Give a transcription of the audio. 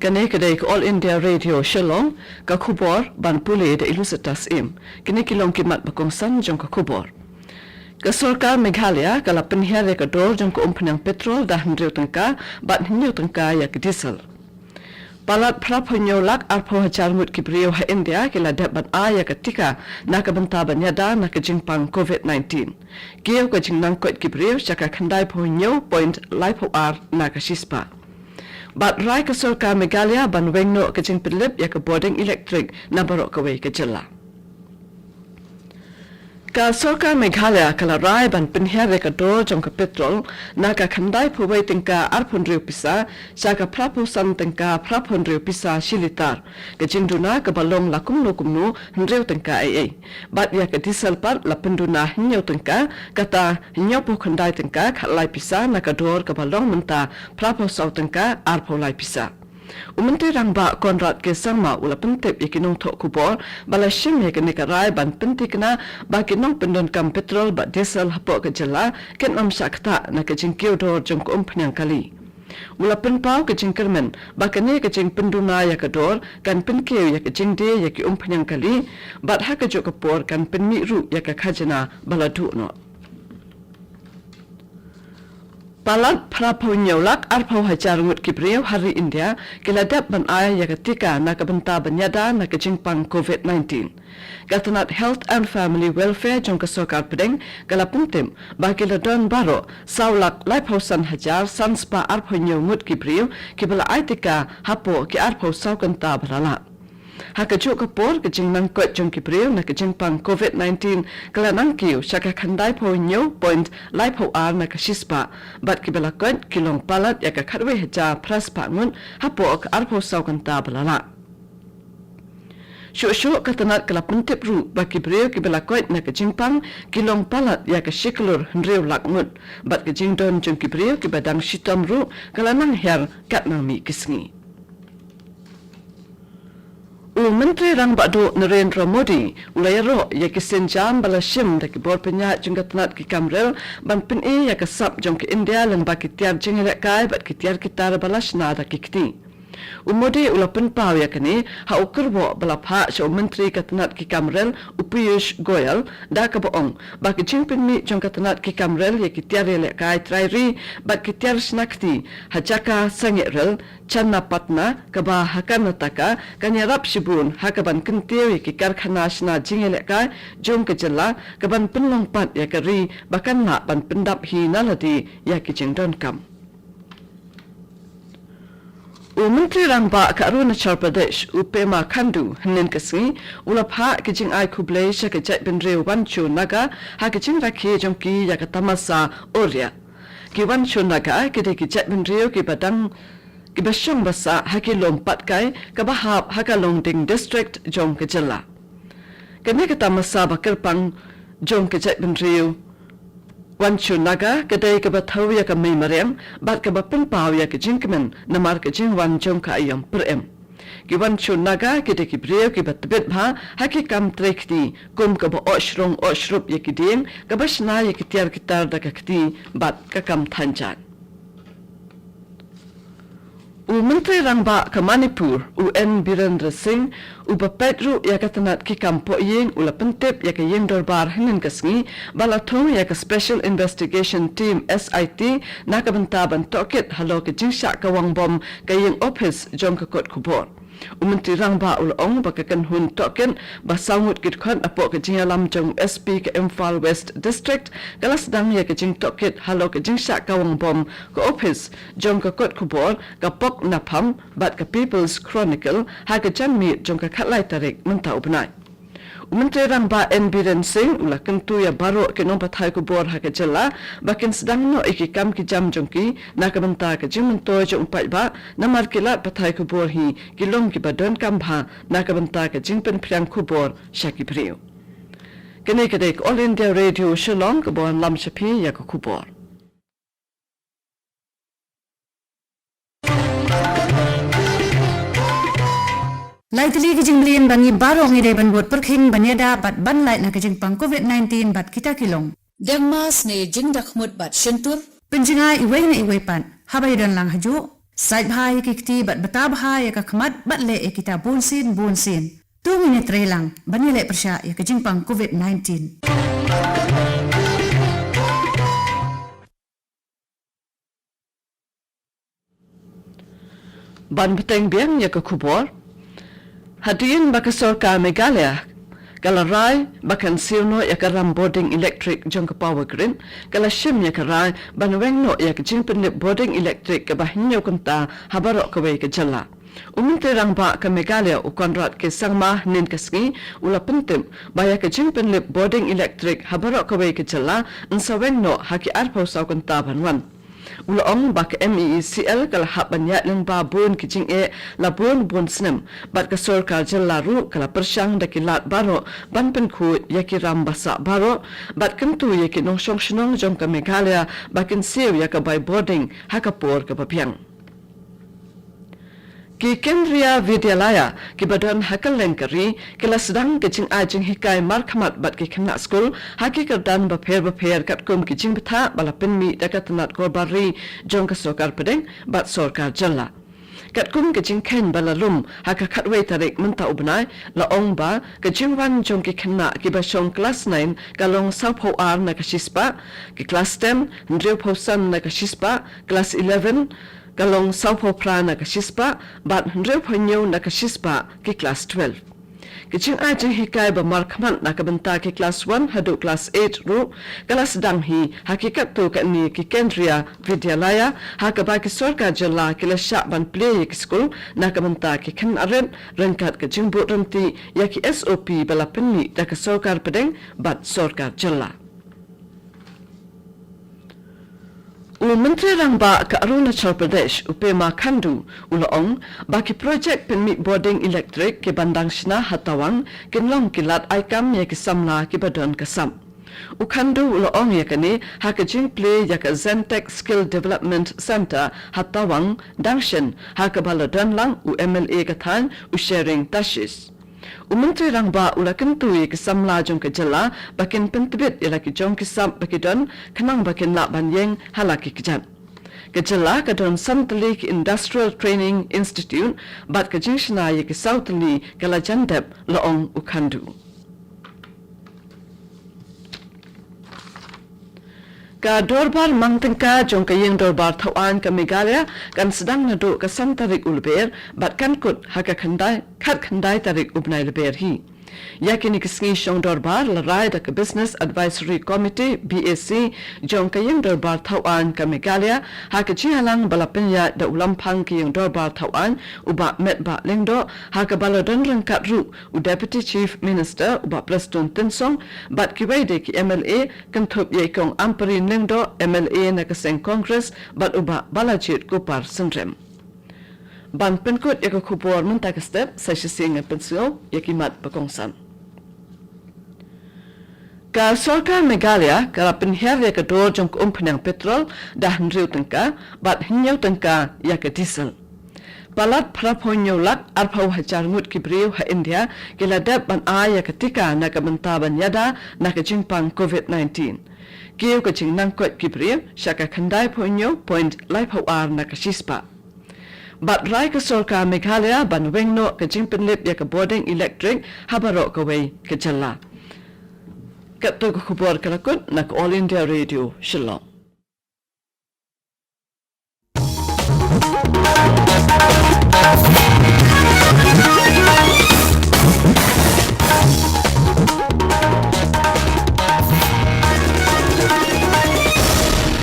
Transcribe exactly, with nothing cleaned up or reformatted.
Kane ka dei ka All India Radio Shillong, ka khubor ban pule da i Lucetta Syiem. Kine ki long ki mat ba kongsan jong ka khubor. Ka sorkar Meghalaya ka la pynhiar ïa ka dor jong ka umphniang petrol da hynriew tyngka bad hynñiew tyngka ïa ka diesel. Palat phra phew hynñiew lak arphew hajar ngut ki briew ha India ki la dep ban ai ïa ka tika na ka bynta ban ïada na ka jingpang covid nineteen. Kiew ka jingnang koit ki briew sha ka khyndai phew hynñiew point lai phew ar na ka shispah. Bad rai ka sorkar Meghalaya ban weng noh ka jingpynlip ïa ka bording elektrik na baroh kawei ka jylla. Ka sorkar Meghalaya ka la rai ban pynhiar ïa ka dor jong ka petrol na ka khyndai phew wei tyngka arphew hynriew pisa sha ka phra phew san tyngka phra phew hynriew pisa shi litar. Ka jingduna kaba long la kumno kumno hynriew tyngka ei ei. Bad ïa ka diesel pat la pynduna hynñiew tyngka, kata hynñiew phew khyndai tyngka khatlai pisa na ka dor kaba long mynta phra phew saw tyngka arphew lai pisa. U Myntri Rangbah Conrad K Sangma u la pyntip ïa ki nongthoh khubor ba la shim ïa kane ka rai ban pynthikna ba ki nongpyndonkam petrol bad diesel hapoh ka jylla kin ym shah ktah na ka jingkiew dor jong ka umphniang kali. U la pynpaw ka jingkyrmen ba kane ka jingpynduna ïa ka dor kan pynkiew ïa ka jingdie ïa ki umphniang kali bad ha kajuh ka por kan pynmih ruh ïa ka khajna ba la duh noh. Palat phra phew hynñiew lak arphew hajar ngut ki briew ha ri India ki la dep ban ai ïa ka tika na ka bynta ban ïada na ka jingpang covid nineteen. Ka tnat Health and Family Welfare jong ka sorkar pdeng ka la pyntip ba ki la don baroh saw lak lai phew san hajar san spah arphew hynñiew ngut ki briew kiba la ai tika hapoh ki arphew saw kynta ba la lah. Ha kajuh ka por ka jingnang koit jong ki briew na ka jingpang covid nineteen ka la nang kiew sha ka khyndai phew hynñiew point lai phew ar na ka shispah bad kiba la koit ki long palat ïa ka khatwei hajar phra spah ngut hapoh ka arphew saw kynta ba la lah. Shuh shuh ka tnat ka la pyntip ruh ba ki briew kiba la koit na ka jingpang ki long palat ïa ka shi klur hynriew lak ngut bad ka jingdon jong ki briew kiba dang shitom ruh ka la nang hiar kat nang mih ki sngi. U Myntri Rangbah Duh Narendra Modi u la ïaroh ïa ki sienjam ba la shim da ki bor pynïaid jong ka tnat ki kam rel ban pyni ïa ka sap jong ka India lyngba ki tiar jingïalehkai bad ki tiar ki tar ba la shna da ki kti. U Modi u la pynpaw ïa kane ha u kyrwoh ba la phah sha u Myntri ka tnat ki kam rel u Piyush Goyal da kaba ong ba ka jingpynmih jong ka tnat ki kam rel ïa ki tiar ïalehkai trai ri bad ki tiar shna kti ha jaka sangeh rel Channapatna kaba ha Karnataka kan ïarap shibun ha kaban kyntiew ïa ki karkhana shna jingïalehkai jong ka jylla kaban pynlong pat ïa ka ri ba kan lah ban pyndap hi na lade ïa ki jingdonkam. U Myntri Rangbah ka Arunachal Pradesh u Pema Khandu hynnin ka sngi u la phah ki jingai khublei sha ka jaitbynriew Wancho Naga ha ka jingrakhe jong ki ïa ka tamasa Orya. Ki Wancho Naga ki dei ki jaitbynriew kiba dang kiba shong ba sah ha ki lum Patkai kaba hap ha ka Longding District jong ka jylla. Kane ka tamasa ba kyrpang jong ka jaitbynriew Wancho Naga ka dei kaba thew ïa ka mei mariang bad kaba pynpaw ïa ka jingkmen namar ka jingwan jong ka aïom pyrem. Ki Wancho Naga ki dei ki briew kiba tbit bha ha ki kam trei kti kum kaba oh shrong oh shrup ïa ki dieng, kaba shna ïa ki tiar ki tar da ka kti bad ka kam thaiñ jait. U Myntri Rangbah ka Manipur u N Birendra Singh uba peit ruh ïa ka tnat ki kam pohïing u la pyntip ïa ka ïing dorbar hynnin ka sngi ba la thung ïa ka Special Investigation Team, S I T, na ka bynta ban tohkit halor ka jingshah kawang bom ka ïing ophis jong ka kot khubor. U Myntri Rangbah u la ong ba ka kynhun tohkit ba saw ngut ki dkhot hapoh ka jingïalam jong u S P ka Imphal West District ka la sdang ïa ka jingtohkit halor ka jingshah kawang bom ka ophis jong ka kot khubor ka Poknapham bad ka People's Chronicle ha ka janmiet jong ka khatlai tarik mynta u bnai. U Myntri Rangbah N Biren Singh u la kyntu ïa baroh ki nongpathai khubor ha ka jylla ba kin sdang noh ïa ki kam ki jam jong ki na ka bynta ka jingmyntoi jong u paidbah namar ki lad pathai khubor hi ki long kiba donkam bha na ka bynta ka jingpynphriang khubor sha ki briew. Kane ka dei ka All India Radio Shillong kaba wanlam sha phi ïa ka khubor. Lai tylli ki jingmlien ba ngi baroh ngi dei ban bud pyrkhing ban ïada bad ban lait na ka jingpang covid nineteen bad kita ki long: deng mask ne jingdakhmut bad shyntur. Pynjngai iwei na iwei pat haba ïadon lang hajuh. Sait bha ïa ki kti bad bata bha ïa ka khmat bad leh ïa kita bunsien bunsien. To ngin ïatreilang ban ïaleh pyrshah ïa ka jingpang covid nineteen. Ban bteng biang ïa ka khubor. Hadien ba ka sorkar Meghalaya ka la rai ba kan siew noh ïa ka ram bording elektrik jong ka power grid, ka la shim ïa ka rai ban weng noh ïa ka jingpynlip bording elektrik kaba hynñiew kynta ha baroh kawei ka jylla. U Myntri Rangbah ka Meghalaya u Conrad K Sangma hynnin ka sngi u la pyntip ba ïa ka jingpynlip bording elektrik ha baroh kawei ka jylla yn sa weng noh ha ki arphew saw kynta ban wan. U la ong ba ka M E E C L ka la hap ban ïaid lyngba bun ki jingeh la bun bun snem, bad ka sorkar jylla ruh ka la pyrshang da ki lad baroh ban pynkhuid ïa ki ram ba sah baroh, bad kyntu ïa ki nongshong shnong jong ka Meghalaya ba kin siew ïa ka bai bording ha ka por kaba biang. Ki Kendriya Vidyalaya kiba don ha kylleng ka ri ki la sdang ka jingai jinghikai markhmat bad ki khynnah skul ha ki kyrdan bapher bapher katkum ki jingbthah ba la pynmih da ka tnat dorbar ri jong ka sorkar pdeng bad sorkar jylla. Katkum ka jingkheiñ ba la lum ha ka khatwei tarik mynta u bnai, la ong ba ka jingwan jong ki khynnah kiba shong klas nine ka long sawphew ar na ka shispah, ki klas ten hynriewphew san na ka shispah, klas eleven ka long sawphew phra na ka shispah, bad hynriewphew hynñiew na ka shispah ki klas twelve. Ka jingai jinghikai ba markhmat na ka bynta ki klas one haduh klas eight ruh ka la sdang hi ha ki katto katne ki Kendriya Vidyalaya, ha kaba ki sorkar jylla ki la shah ban plie ïa ki skul na ka bynta ki khynnah rit ryngkat ka jingbud ryntih ïa ki S O P ba la pynmih da ka sorkar pdeng bad sorkar jylla. U Myntri Rangbah ka Arunachal Pradesh u Pema Khandu u la ong ba ki projek pynmih bording elektrik kiban dang shna ha Tawang kin long ki lad ai kam ïa ki samla kiba don ka sap. U Khandu u la ong ïa kane ha ka jingplie ïa ka Zentech Skill Development Centre ha Tawang dang shen, ha kaba la don lang u M L A ka thaiñ u Shering Tashish. U Myntri Rangbah u la kyntu ïa ki samla jong ka jylla ba kin pyntbit ïa la ki jong ki sap ba ki don khnang ba kin lah ban ïeng ha la ki kjat. Ka jylla ka don san tylli ki Industrial Training Institute bad ka jingshna ïa ki saw tylli ka la jan dep, la ong u Khandu. Ka dorbar mang tyngka jong ka ïing dorbar thawaiñ ka Meghalaya kan sdang naduh ka san tarik u Lber bad kan kut ha ka khyndai, khatkhyndai tarik u bnai Lber hi. Ïa kine ki sngi shong dorbar la rai da ka Business Advisory Committee, B A C, jong ka ïing dorbar thawaiñ ka Meghalaya, ha ka jingïalang ba la pynïaid da u Lamphang ka ïing dorbar thawaiñ u Bah Metbah Lyngdoh, ha kaba la don ryngkat ruh u Deputy Chief Minister u Bah Prestone Tynsong bad kiwei de ki M L A, kynthup ïa i Kong Ampareen Lyngdoh, M L A na ka seng Congress, bad u Bah Balajied Kupar Synrem. Ban pynkut ïa ka khubor mynta ka step, sa shisien ngan pynsngew ïa ki mat ba kongsan. Ka sorkar Meghalaya ka la pynhiar ïa ka dor jong ka umphniang petrol da hynriew tyngka bad hynñiew tyngka ïa ka diesel. Palat phraphew hynñiew lak arphew hajar ngut ki briew ha India ki la dep ban ai ïa ka tika na ka bynta ban ïada na ka jingpang covid nineteen. Kiew ka jingnang koit ki briew sha ka khyndaiphew hynñiew point laiphew ar na ka shispah. Bad rai ka sorkar Meghalaya ban weng noh ka jingpynlip ïa ka bording elektrik ha baroh kawei ka jylla. Katto ka khubor ka la kut na ka All India Radio Shillong.